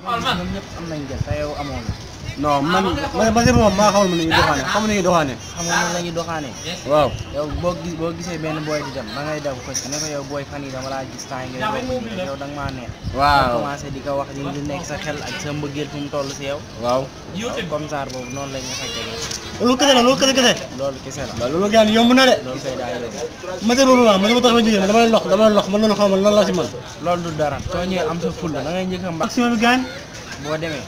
ñoom ñëpp am nañ jël te yow amoon na. non man moom maa xamul ma ni ñuy doxaane xam nga ni ñuy doxaane. xam nga noonu la ñuy doxaanee. waaw yow boo gisee benn booy di dem da ngay daw ko ne ko yow booy fan yi dama laa gis temps yi ngay yow da nga maa neex. waaw commencé di ko wax li nekk sa xel ak sa mbëggeel fu mu toll si yow. waaw comme ça boobu noonu lañ nga fay tegee. loolu kese la loolu kese loolu kese la. waaw loolu gaan yomb na de. loolu kay daa yomb. ma boobu waaw man dama tax ma jigéen dama lay lox man loolu xaw ma lan la si man. loolu du dara soo ñëwee am sa fulla da ngay njëkk a mbax. action bi gaan boo demee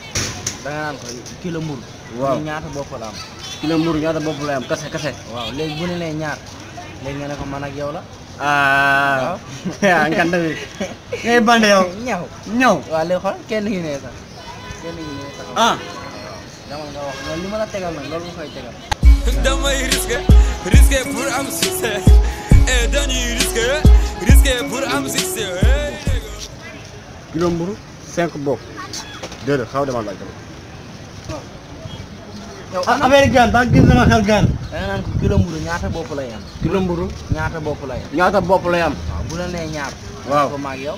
da nga naan ko kilo mburu. waaw ñaata bopp la am. kilo mburu ñaata bopp lay am kese. waaw léegi bu ne nee ñaar léegi nga ne ko man ak yow la. ah waaw ngant bi ngay bande yow. ñaw waaw léegi xool kenn gi ne sax ah dama nga wax loolu li ma la tegal nag loolu nga koy tegal. damay risqué pour am succès et dañuy risqué pour am succès. kilo mburu 5 bopp déedéet xaw dama laaj dama. yow affaire gaan ba gis sama xel gaan. da nga naan ko kilo mburu ñaata bopp lay am. kilo mburu ñaata bopp lay am. ñaata bopp lay am. waaw bu la nee ñaar. waaw ko maag yow.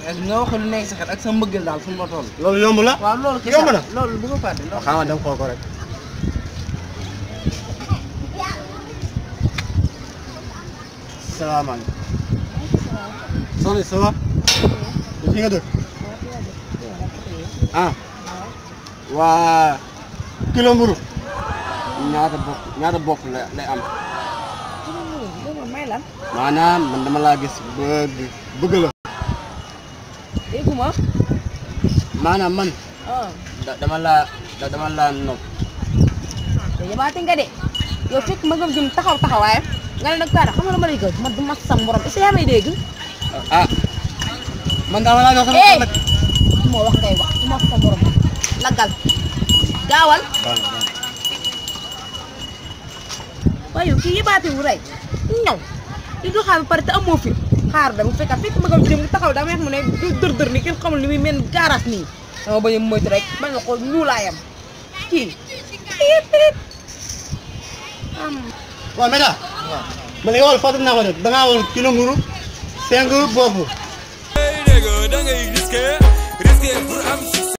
ak nga wax lu nekk sa xel ak sa mbëggeel daal fu mu la toll. loolu yomb la. waaw loolu kese yomb na loolu bu ko fàtte. xaaral dem xool ko rek. salaamaaleykum. soxna ça va. fi nga dëkk. ah. waa kilo mburu ñaata bopp lay am. may lan maanaam man dama laa gis bëgg la. dégguma maanaam man dama laa nopp. te yabaate nga de yow fekk ma gëm jëm taxawaayam nga ne nag taara xam nga la ma lay gën man du ma sam borom est-ce que yaa may dégg. ah man dama laa jox sama nag. moo wax ngay wax du ma sam borom laggal gaawal. waaye yow kii yabaate wu rey ñëw di doxaan pare te amoo fi xaar dama fekk ma gëm jëm taxaw dama wax mu ne dër ni kenn xamul ni muy mel gaaraas nii dama bañ a moytu rek bañ nga ko ñuulaayam kii waaw Méda. waaw man li nga wax fàttali naa ko de da ngaa woon kilo mburu 5 bopp. da ngay risqué pour am succès.